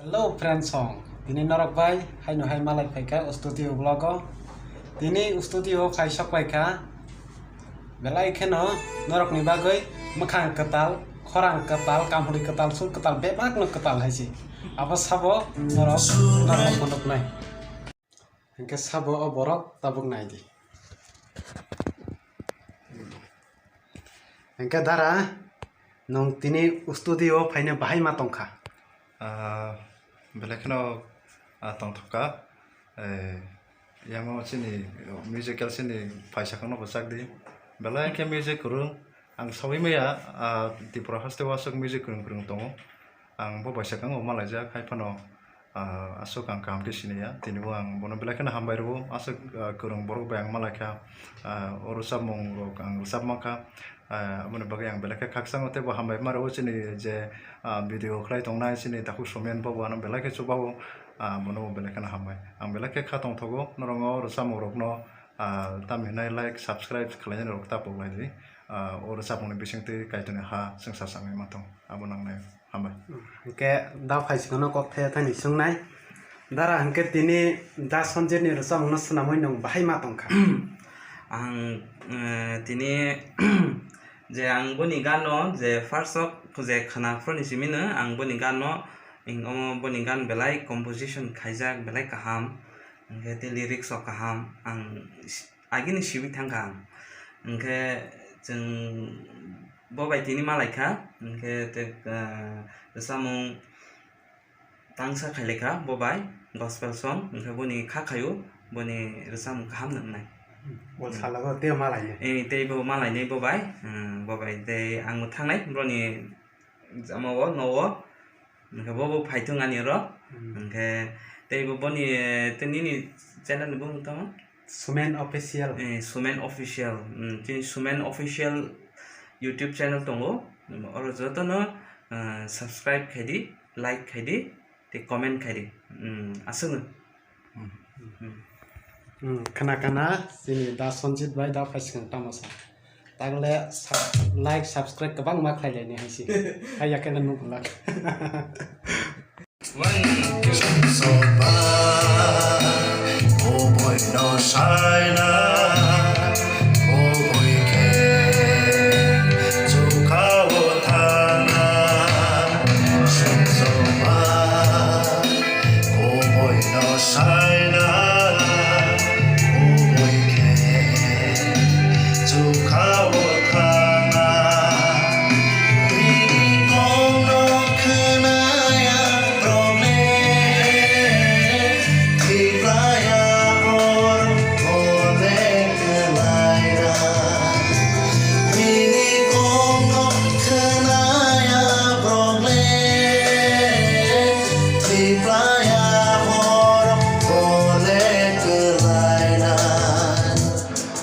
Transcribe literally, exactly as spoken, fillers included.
Hello friends song, tini norok bai haino hai malai phaikha o studio vlog o. Tini o studio phai sok paikha, belai kheno norokni bagwi mwkhang kwtal, khorang kwtal, kamhuri kwtal, sur kwtal, bebakno kwtal hai se. Abo sabo norok norok phunuknai. Hingke sabo o borok tabuk nai di. Hingke dara, nwng tini studio o phaina bahai ma tongkha? Ah, belai kheno, ah, tongthokka. Eh, yamo chini musical chini phaisa kheno bwchak di. Belai khe music kwrwng. Ang saui maya, ah, Tripura haste o aswk music kwrwng kwrwng tongo. Ang bo bai sakang o malaijak, hai phano, ah, aswk ang kaham khe siniya. Tini bo ang bono belai kheno hambai rwo. Aswk, ah, kwrwng borok bai ang malaikha. Ah, o rwchapmung rok ang rwchap mankha. Ah, aboni bagwi ang belai khe khakchangma tei bo hambai ma rwo chini je, ah, video khlai tongnai chini takhuk Somen bo bo ano belai khe chubago. Ah, bono bo belai kheno hambai. Ang belai khe kha tongthogo norok o rwchapmung rokno, ah, tamhinai like, subscribe khlainai rok ta pok lai di. Ah, o rwchapmungni bisingtwi Kaitorni ha chwngsa changwi ma tong, abo nangnai. Hambai. Hwnkhe da phai sikano kok thaya thani swngnai. Dara hwnkhe tini da Sanjit ni rwchapmungno swnamwi nwng bahai ma tongkha? Ang, eh, tini je ang boni gano je first o je khwna phuruni simi no ang boni gano, omo boni gan belai composition khaijak, belai kaham, hwnkhe tei lyrics rok kaham, ang agini sibui thangkha ang. Hwnkhe chwng bo bai tini malaikha, hwnkhe tei, ah, rwchapmung tangsa khailaikha bo bai, gospel song, hwnkhe boni kha khaio, boni rwchapmung kaham nwngnai. Bo salogo tei malainai. Eh, tei bo malainai bo bai, hmm, bo bai tei ang bo thangnai, broni jama o, no o, hwnkhe bo bo phaithung ani oro, hmm, hwnkhe tei bo boni, eh, tei nini channel ni bumung tamo? Sumen Official. Eh, Sumen Official. Hmm, chini Sumen Official YouTube channel tongo. Oro jotono, eh, subscribe khaidi, like khaidi, tei comment khaidi. Hmm, aswkno. Hmm. Hmm. Hmm, khna khna chini da Sanjit bai da phai swkang tamo sa. Tagle sub-, like, subscribe kwbangma khlai laini hai se. Hai ya khe no nuk glak. Soba, o boino saina